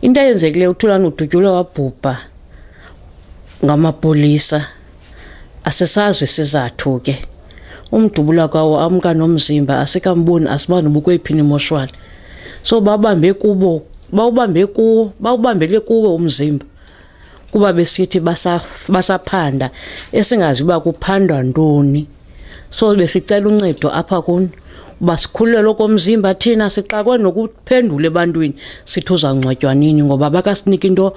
Into eyenzekileyo, uThulani udutyulwe wabhubha ngamapolisa. Asisazi isizathu ke. Umdubula kwawo amka nomzimba, asikamboni, asibani ubukweyiphi imoshwali. So babambe kubo, bawubambe kuwo, bawubambele kuwo umzimba. Kuba besithi basaphanda, esingazi uba kuphandwa ntoni. So besicela uncedo apha kuni uba sikhululelwe okomzimba, thina sixakwe nokuphendula ebantwini sithi uzawungcwatywa nini, ngoba bakasinika into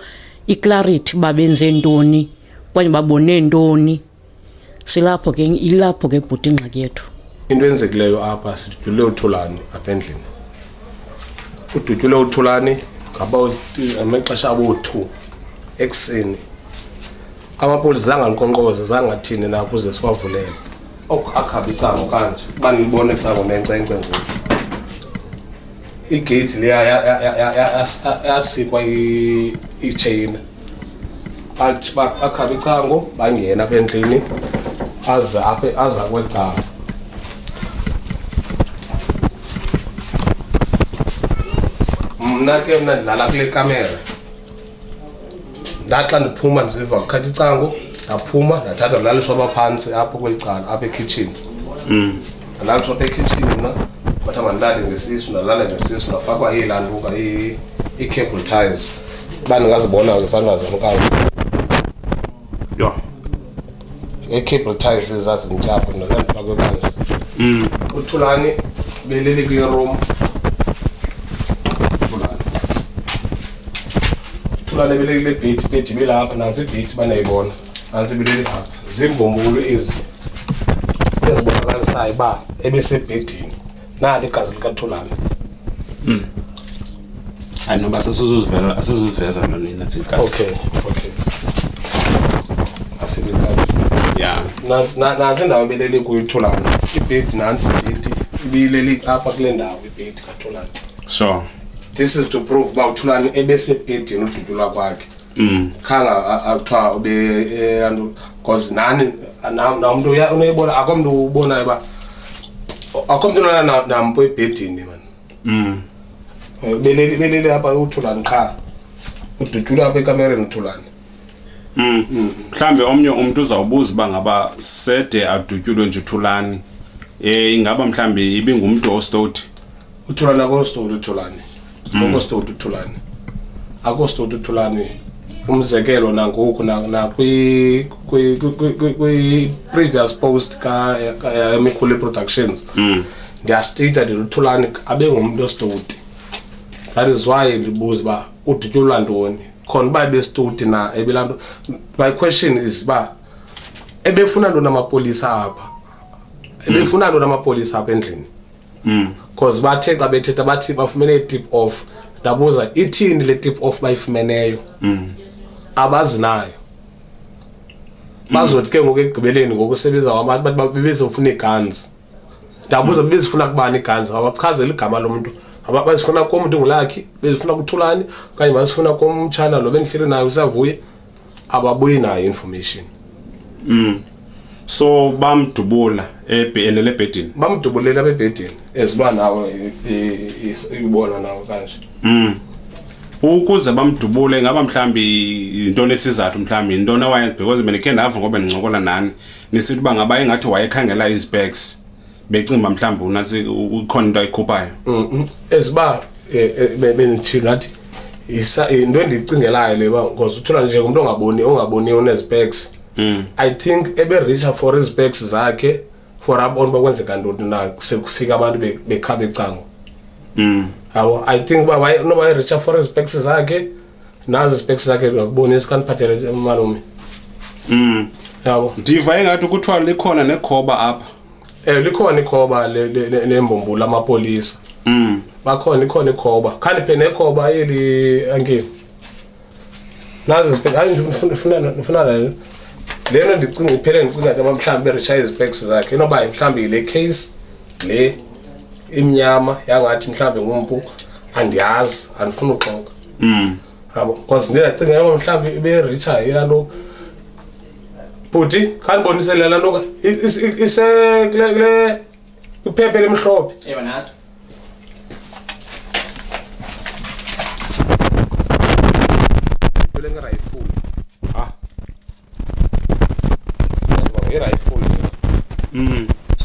i-clarity uba benze ntoni okanye babone ntoni. Silapho ke, ilapho ke bhuti ingxaki yethu. Into eyenzekileyo apha, sidutyule uThulani apha endlini. Udutyule uThulani ngamaxesha abo-2 ekuseni. Amapolisa zange anqonqoze, zange athini na ukuze siwavulele. Akhaba icango kanje, uba nilibona icango nenkcenkce ngoku. Igeyithi leya yasikwa itsheyini. Bakhaba icango, bangena apha endlini, aze apha, aza kweli cala. Mna ke, mna ndilala kule kamera. Ndaxa ndiphuma ndiziva kukhatha icango, ndaphuma ndathatha ndalaliswa apha phantsi apho kweli cala, apha ekhitshini. Ndalaliswa apha ekhitshini mna, kwathiwa mandilale ngesisu, ndalala ngesisu, ndafakwa iilantuka, ii-cable ties. Uba ndingazibona ngesandla zam kanje. Yho. Ii-cable ties ezazintyapho ndandifakwe kanje. UThulani belele kule room. Thulani. Thulani belele kule bhedi, ibhedi ibelapha, nantsi ibhedi banayibona. Nantsi ibelele apha. Ziimbumbulu ezi ezibonakalisayo uba ebesebhedini. Nali igazi likaThulani. Hayi, noba asizuziveza nonina igazi. Okay, okay. Asilikazi. Yeah. Nantsi indawo ebelele kuyo uThulani. Ibhedi nantsi, ibhedi ibilele apha kule ndawo, ibhedi kaThulani. Sure. This is to prove uba uThulani ebesebhedini udutyulwa kwakhe. Khanga akuthiwa ube antu, because nani namntu unayibona, akho mntu ubonayo uba akho mntu unalala nampo ebhedini man. Belele apha uThulani qha. Udutyulwa apha ekamereni uThulani. Mhlambe omnye umuntu uzawubuza uba ngaba sede adutyulwe nje uThulani. Ingaba mhlambe ibingumntu ostoti? uThulani akostoti uThulani. Akostoti uThulani. Akostoti uThulani. Umzekelo nangoku na kwi previous post ka Mikhulu Productions. Ndiyastata ndithi uThulani abe ngumuntu ostoti. That is why ndibuza uba udutyulwa ntoni. Khona uba ebestoti na ebelanto. My question is uba ebefuna ntoni amapolisa apha? Ebefuna ntoni amapolisa apha endlini? Because bathe xa bethetha bathi bafumene i-tip off. Ndabuza ithini le tip off bayifumeneyo? Abazinayo. Bazothi ke ngoku ekugqibeleni ngoku sebiza abantu bathi bebezofuna ii-guns. Ndabuza bebezifuna kubani ii-guns? Abachazela igama lomuntu. Bazifuna komntu ngulakhi, bezifuna kuThulani okanye bazifuna komtshana lo bendihleli naye usavuye. Ababuyi nayo information. So bamdubula elele ebhedini. Bamdubulela apha ebhedini eziba nawe ibona nawe kanje. Ukuze bamdubule ngaba mhlambi intoni esizathu, mhlambi intoni awayenza, because bendikhe ndava ngoba ndincokola nani nisithi uba ngaba ingathi wayekhangela izi-specs, becinga uba mhlambi unantsi ikhona into ayikhuphayo. Eziba benditshilo ngathi into endiyicingelayo le uba because uThulani nje ngumntu ongaboni unezi-specs. I think ebe-reacha for izi-specs zakhe for abone uba kwenzeka ntoni na sekufika abantu bekhaba icango. Yabo, I think uba noba waye-reacha for izi-specs zakhe, nazi izi-specs zakhe ngakubonisa kandiphathele malume. Yabo. Ndiva ingathi kuthiwa likhona nekhoba apha. Likhona ikhoba lembumbulu amapolisa. Bakhona, ikhona ikhoba. Khandiphe nekhoba eli ankini. Nazi izi-specs, hayi ndifuna le. Lena ndicinga iphele ndicinga ke mhlawumbi bereacha izi-specs zakhe. Inoba mhlawumbi le case le imnyama yangathi mhlawumbi ngumpu, andiyazi, andifuni uxoka. Yabo, because ndiyacinga yabo mhlawumbi ibereacha yilaa nto. Bhuti, khandibonise le laa nto ise kule iphepha elimhlophe. Ewe, nantsi.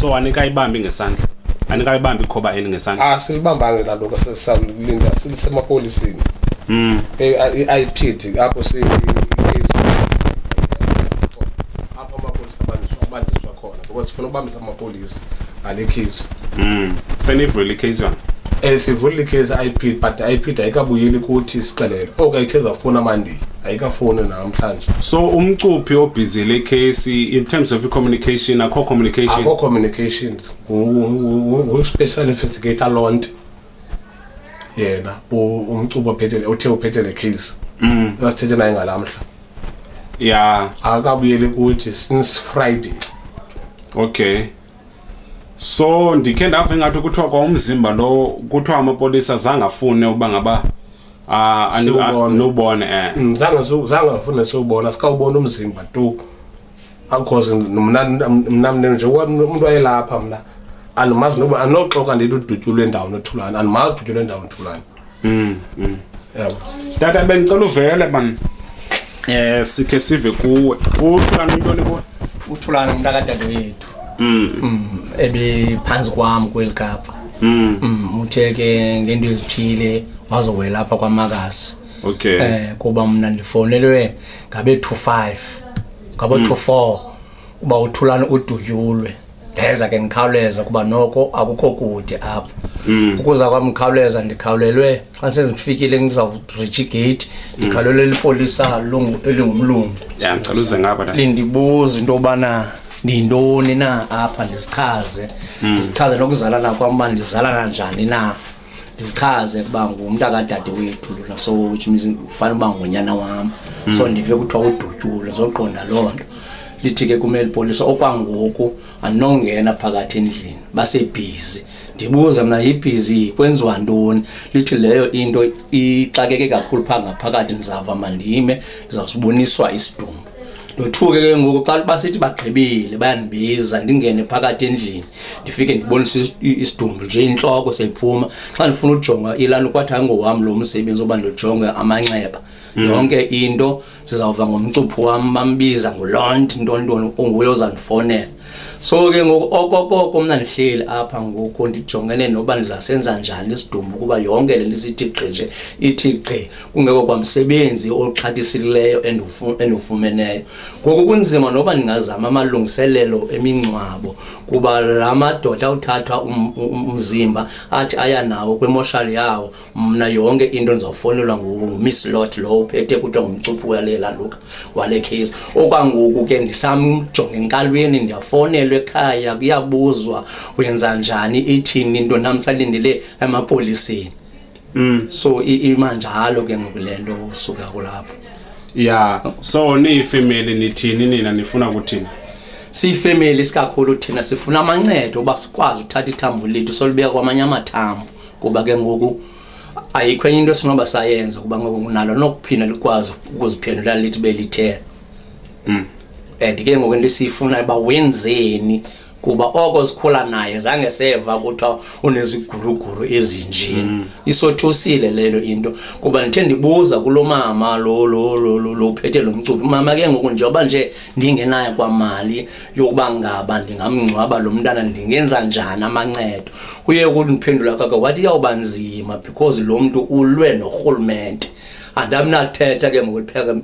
So anikayibambi ngesandla, anikayibambi ikhoba eli ngesandla? Asilibambanga naloko, sisalinda, silisemapoliseni. I-IPID apho apho amapolisa abanjiswa khona, because sifuna ukubambisa amapolisa ngale case. Senivulile icase yona? Sivulile icase i-IPID, but i-IPID ayikabuyeli kuthi sixelele. Okay, ithe zafuna Monday, ayikafuni namhlanje. So umcuphi obhizi le case, in terms of communication, akho communication? Akho communications. Ngu-special investigator Lont yena umcuphi ophethe, uthe uphethe le case. Sasithethe naye ngalamhla. Akabuyeli kuthi since Friday. Okay, so ndikhe ndava ingathi kuthiwa kwa umzimba lo, kuthiwa amapolisa zange afune uba ngaba Siwubone. Niwubone. Zange afune siwubona, sikawubona umzimba tu. Because mna nje umuntu wayelapha, mna andimazi noba andinoxoka ndithi udutyulwe endawo noThulani, andimazi udutyulwe endawo noThulani. Yabo. Tata, bendicela uvele bani, sikhe sive kuwe. UThulani intoni kuwe? UThulani umntu akadadewethu. Ebephantsi kwam kweli Kapa. Uthe ke ngento ezithile wazowela apha kwaMakasi. Kuba mna ndifonelwe ngabe 25, ngabo 24 uba uThulani udutyulwe. Ndeza ke ndikhawuleza kuba noko akukho kude apha. Ukuza kwam ndikhawuleza, ndikhawulelwe xa sendifikile ndizawureach igate, ndikhawulelwe lipolisa elingumlungu. Ya, ndicela uze ngapha la. Lindibuza into yobana ndiyintoni na apha, ndizichaze. Ndizichaze nokuzalana kwam uba ndizalana njani na. Ndizichaze ukuba ngumntu akadadewethu lona, so which means ufanele uba ngunyana wam. So ndive kuthiwa udutyulwe, zoqonda loo nto. Lithi ke kum eli polisa, okwangoku andinongena phakathi endlini, basebhizi. Ndibuza mna, yibhizi kwenziwa ntoni? Lithi leyo into ixakeke kakhulu phaa ngaphakathi, ndizawuva mandime, ndizawusiboniswa isidumbu. Ndothuke ke ngoku xa basithi bagqibile bayandibiza, ndingene phakathi endlini, ndifike ndibonise isidumbu nje, intloko seyiphuma. Xa ndifuna ujonga ilani, kwathi ayingowam lo msebenzi oba ndijonge amanxeba. Yonke into sizawuva ngomcuphi wam, bambiza nguLont ntontoni, unguye ozandifonela. So ke ngoku okokoko mna ndihleli apha ngoku ndijongene noba ndizasenza njani isidumbu, kuba yonke le nto isithi gqi nje, ithi gqi kungekho kwamsebenzi oxhathisileyo endiwufumeneyo. Ngoku kunzima noba ndingazama amalungiselelo emingcwabo, kuba la madoda awuthatha umzimba athi aya nawo kwimoshali yawo. Mna yonke into ndizawufonelwa nguMiss Lot lo uphethe, kuthiwa ngumcuphi wale landuka wale case. Okwangoku ke ndisamjonge enkalweni, ndiyafonelwa ekhaya, kuyabuzwa uyenza njani, ithini into, nam salindele emapoliseni. So imanjalo ke ngoku le nto usuka kulapho. Ya, so niyifemeli nithini nina, nifuna ukuthini? Siyifemeli sikakhulu thina sifuna amancedo uba sikwazi uthatha ithambo lethu solibeka kwamanye amathambo, kuba ke ngoku ayikho enye into esinoba sayenza, kuba ngoku nalo nokuphinda likwazi ukuziphendula lithi belithe. And ke ngoku into esiyifunayo uba wenzeni, kuba oko sikhula naye zange seva kuthiwa uneziguruguru ezinjeni. Isothusile leyo into, kuba ndithe ndibuza kulo mama lo uphethe lo mcuphi, mama ke ngoku njengoba nje ndingenayo kwamali yokuba ngaba ndingamngcwaba lo mntana, ndingenza njani amancedo? Uye ukundiphendula kaka wathi iyawuba nzima because lo mntu ulwe norhulumente. Andabinathetha ke ngoku lipheka,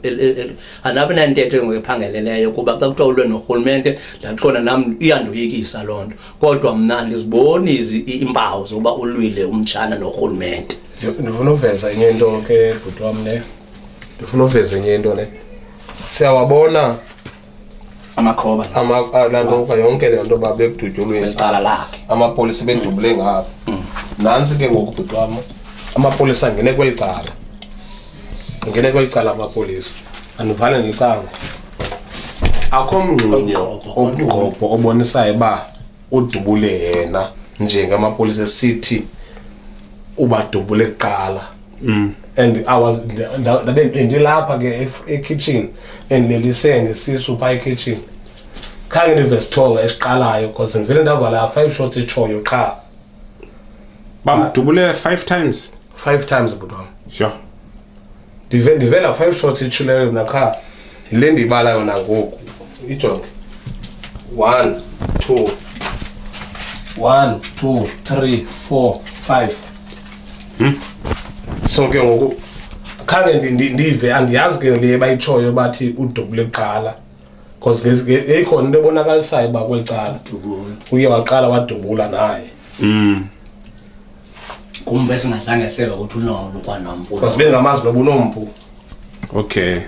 andabi nantetho ke ngoku ephangeleleyo, kuba xa kuthiwa ulwe norhulumente ndaqonda nam iyandoyikisa loo nto, kodwa mna andiziboni iimpawu zokuba ulwile umtshana norhulumente. Ndifuna uveza enye into ke, bhuti wam, ne. Ndifuna uveza enye into, ne. Siyawabona amakhoba. Laa nto yonke le nto uba bekudutyulwe Kweli lakhe. Amapolisa bedubule ngapha. Nantsi ke ngoku, bhuti wam, amapolisa angene kweli cala. Angene kweli cala amapolisa. Andivale nelicango. Akho mngxunyo omgqobho obonisayo uba udubule yena, njengamapolisa esithi ubadubule kuqala. And I was ndabe bendilapha ke ekitchen, endilelise ngesisu phaa ekitchen. Khange ndive sithonga esiqalayo because ndivele ndavala 5 shots etshoyo qha. Bamdubule 5 times? 5 times, bhuti wam. Sure. Ndivela 5 shots etshileyo mna qha. Yile ndiyibalayo nangoku. Ijonge. 1, 2, 1 2 3 4 5. So ke ngoku khange ndive, andiyazi ke le bayitshoyo bathi udubule kuqala, because yayikhona into ebonakalisayo uba kweli cala uye waqala wadubula naye. Kumbe singazange seva ukuthi unono kwanompu. Because bengamazi noba unompu. Okay.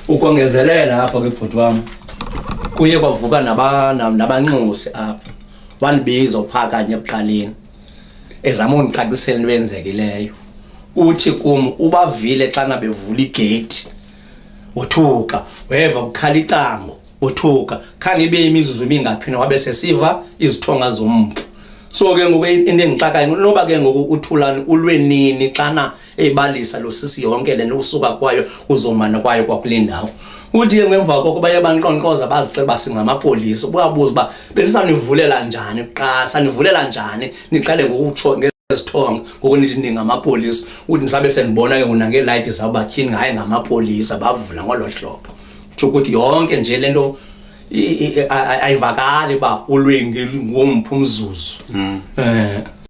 Ukongezelela apha ke, bhuti wam, kuye kwavuka nabanxusi apha, wandibiza phaa kanye ekuqaleni, ezama undicacisela into eyenzekileyo. Uthi kum ubavile xana bevula igeyithi, wothuka, weva kukhala icango, wothuka. Khange ibe imizuzu ibingaphina, wabe sesiva izithonga zompu. So ke ngoku into endixakayo, noba ke ngoku uThulani ulwe nini xana ebalisa lo sisi yonke le nto, usuka kwayo uzomana kwayo kwakule ndawo. Uthi ke ngemva koko baye banqonqoza, bazixela uba singamapolisa. Uyabuza uba besisanivulela njani kuqala, sanivulela njani, niqale ngokutsho ngezithonga, ngoku nithi ningamapolisa? Uthi ndisabe sendibona ke ngoku nangeelayithi zabo, batyhini, hayi, ngamapolisa. Bavula ngolo hlobo. Kutsho ukuthi yonke nje le nto ayivakali uba ulwe ngomphi umzuzu.